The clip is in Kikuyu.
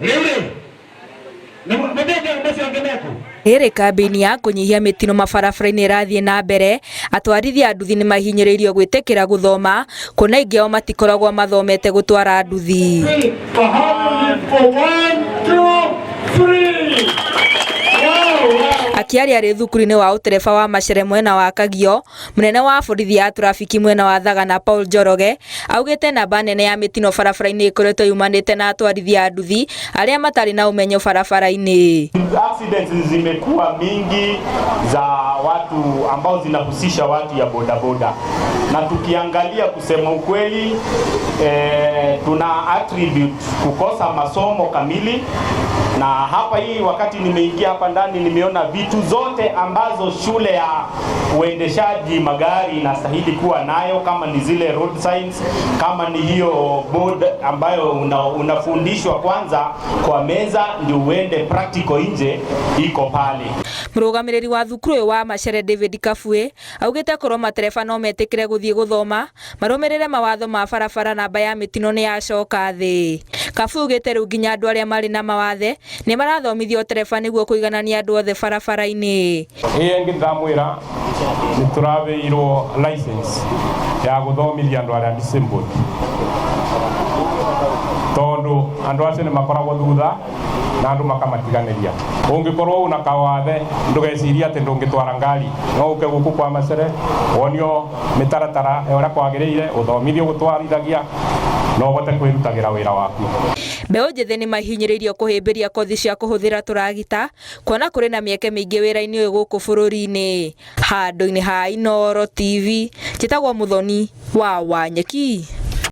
Rĩu rĩ, mũthĩnjĩri macio angĩ meku. Rĩrĩ kambĩini ya kũnyihia mĩtino mabarabara-inĩ ĩrathiĩ na mbere, atwarithia a nduthi nĩ mahinyĩrĩirio gwĩtĩkĩra gũthoma, kuona aingĩ ao matikoragwo mathomete gũtwara nduthi. Akĩaria arĩ thukuru-inĩ wa ũtereba wa Macere mwena wa Kagio, Mũnene wa borithi ya trafiki mwena wa Thagana Paul Njoroge augĩte namba nene ya mĩtino barabara-inĩ ĩkoretwo yumanĩte na atwarithia a nduthi arĩa matarĩ na ũmenyo barabara-inĩ. Accidents zimekuwa mingi za watu ambao zinahusisha watu ya bodaboda, na tukiangalia kusema ukweli, tuna attribute kukosa masomo kamili. Na hapa hii wakati nimeingia hapa ndani nimeona vitu zote ambazo shule ya uendeshaji magari inastahili kuwa nayo, kama ni zile road signs, kama ni hiyo board ambayo unafundishwa kwanza kwa meza ndio uende practical nje, iko pale. Mũrũgamĩrĩri wa thukuru ũyũ wa Macere David Kabue augĩte korwo matereba no metĩkĩre gũthiĩ gũthoma marũmĩrĩre mawatho ma barabara namba ya mĩtino nĩ yacoka thĩ. Kabue augĩte rĩu nginya andũ arĩa marĩ na mawathe nĩ marathomithio ũtereba nĩguo kũiganania andũ othe barabara-inĩ. Ĩĩ ĩngĩ ndamwĩra nĩ tũraheirwo license ya gũthomithia andũ arĩa disabled, tondũ andũ acio nĩ makoragwo thutha na andũ makamatiganĩria. Ũngĩkorwo una kawathe ndũgecirie atĩ ndũngĩtwara ngari, no ũke gũkũ kwa Macere wonio mĩtaratara ya ũrĩa kwagĩrĩire, ũthomithio gũtwarithagia na ũhote kwĩrutagĩra wĩra waku. Mbeũ njĩthĩ nĩ mahinyĩrĩirio kũhĩmbĩria kothi cia kũhũthĩra tũragita kuona kũrĩ na mĩeke mĩingĩ wĩra-inĩ ũyũ gũkũ bũrũri-inĩ. Handũ-inĩ ha Inooro TV, njĩtagwo Mũthoni wa Wanyeki.